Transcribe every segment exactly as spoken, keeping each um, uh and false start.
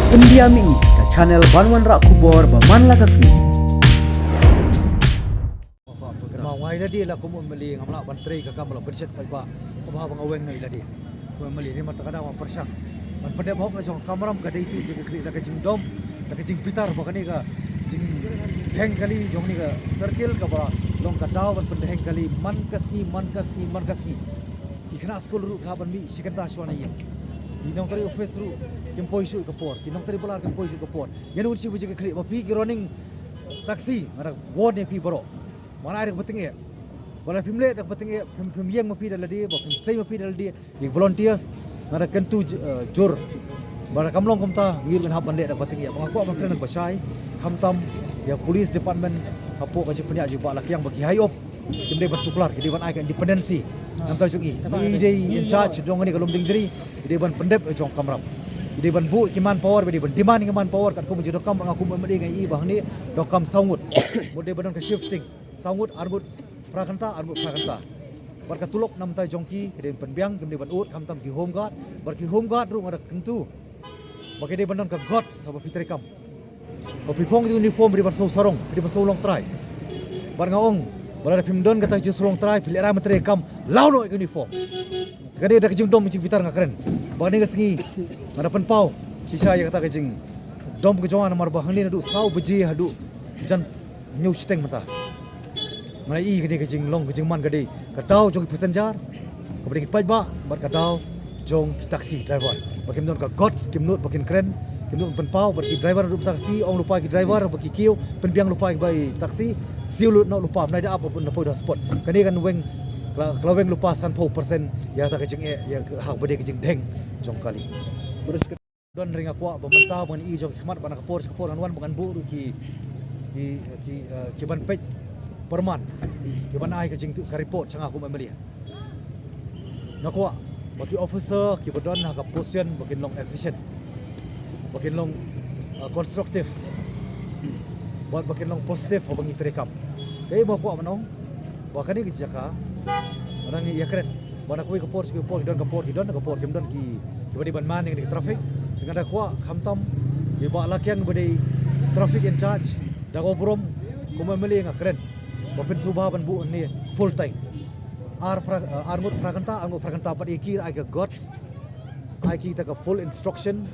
India Mih, ka channel ban wanrah khubor ba man la ka sngi. Mo, nga i lade la kum u M L A ngam lah ban trei ka kam ba la pynshet paidbah. Kumba haba nga weng noh i lade kum u M L A, ne mynta ka dei ba pyrshang ban pyndep hok la jong ka kamram. Ka dei tu jingkitkhlieh la ka jingdom, la ka jingbitar ba kane ka jingdheng kali jong kane ka circle kaba long ka daw ban pyndheng kali man ka sngi, man ka sngi, man ka sngi. Ki khynnah skul ruh ki lah ban mih shi kynta shuwa na ïing. Ki nongtrei office ruh kim poi shuh ïa ka por, ki nongtrei bylla kim poi shuh ïa ka por. Ïa uwei u jingkitkhlieh ba phi ki running taxi, nga da warn ïa phi baroh. Ba nang ai da kaba tyngeh. Ba lada phim leh da kaba tyngeh, phim, phim ïeng ma phi da lade, ba phim sei ma phi da lade, ïa ki volunteers, nga da kyntu j-, eh, jur. Ba lada kam long kumta, ngi ruh ngin hap ban leh da kaba tyngeh. Ba nga kwah ban kren da kaba shai, khamtam ïa police department hapoh ka jingpynïaid jong i Bah Lakiang ba ki high up kim dei ban tuklar, ki dei ban ai ka independency na bynta jong i. I dei in charge jong kane ka Lumdiengjri, i dei ban pyndep jong ka kamram. I dei ban buh ki manpower, i dei ban demand ki manpower, katkum jingdonkam ba nga kum u M L A nga i ba hangne donkam saw ngut. Mut dei ban don ka shifting, saw ngut, ar ngut phra kynta, ar ngut phra kynta. Bad ka tulop na bynta jong ki, ki dei ban pynbiang, kim dei ban ud, khamtam ki home guard, bad ki home guard ruh nga da kyntu ba ki dei ban don ka guts haba phi trei kam. Haba phi phong ïa ka uniform, phi dei ban sngew sarong, phi dei ban sngew long trai. Bad nga ong, ba lada phim don kata ka jingsngew long trai, phi lehrain ban trei kam, law noh ïa ka uniform. Ka dei da ka jingdom jingbitar nga kren. Ba kane ka sngi nga da pynpaw shisha ïa kata ka jingdom ka jong nga, namar ba hangne naduh saw baje haduh jan hynñiew shiteng mynta. Nga i kane ka jinglong ka jingman ka dei ka daw jong ki passenger, kaba dei ki paidbah, bad ka daw jong ki taxi driver. Ba kim don ka guts, kim nud ba kin kren, kim nud pynpaw, bad ki driver ruh taxi, ong lypa ki driver ba ki kiew, pynbiang lypa ki bai taxi, siew lut noh lypa, mynta da ap na poi da spot. Kane kan weng, ka la, ka la weng lypa sanphew percent ïa kata ka jingeh, ïa ka, ha kaba dei ka jingdheng jong kali. Don ring, nga kwah ba mynta ban i jong ki khmat ba na ka por sha ka por ngan wan ba ngan buh ruh ki, ki, ki, eh, ki ban peit pyrman, ki ban ai ka jing, ka report sha nga kum u M L A. Nga kwah ba ki officer kiba don ha ka position ba kin long efficient, ba kin long, eh, constructive, bad ba kin long positive haba ngi trei kam. Kaei ba nga kwah ban ong, ba kane ka jaka, ba nang ïa kren ba na kawei ka por sha kawei ka por, ki don ka por, ki don ka por, kim don ki, kiba dei ban man ïa kane ka traffic. Nga da kwah khamtam ïa i Bah Lakiang ba dei traffic in charge, da ka burom kum u M L A nga kren ba phin sngewbha ban buh hangne full time. Ar phra, eh, ar ngut phra kynta, ar ngut phra kynta, bad ïa ki ai ka guts, ai kita ka full instruction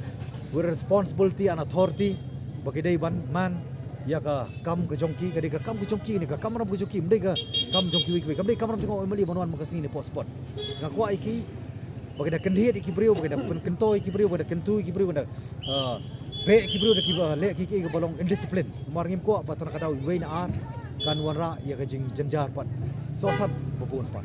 with responsibility and authority ba ki dei ban man ïa ka kam ka jong ki, ka dei ka kam ka jong ki ne ka kamram ka jong ki, ym dei ka kam jong kiwei kiwei, kam dei kamram jong u M L A ban wan man ka sngi ne poi spot. Nga kwah ïa ki ba ki da kyndit ïa ki briew, ba ki da pyn-, kynto ïa ki briew, ba ki da kyntu ïa ki briew, ba ki da, ah, beh ïa ki briew da kiba leh ki, ki, kiba long indiscipline. Namar ngim kwah ba tang na ka daw iwei ne ar kan wanrah ïa ka jingjynjar pat, sohsat ba bun pat.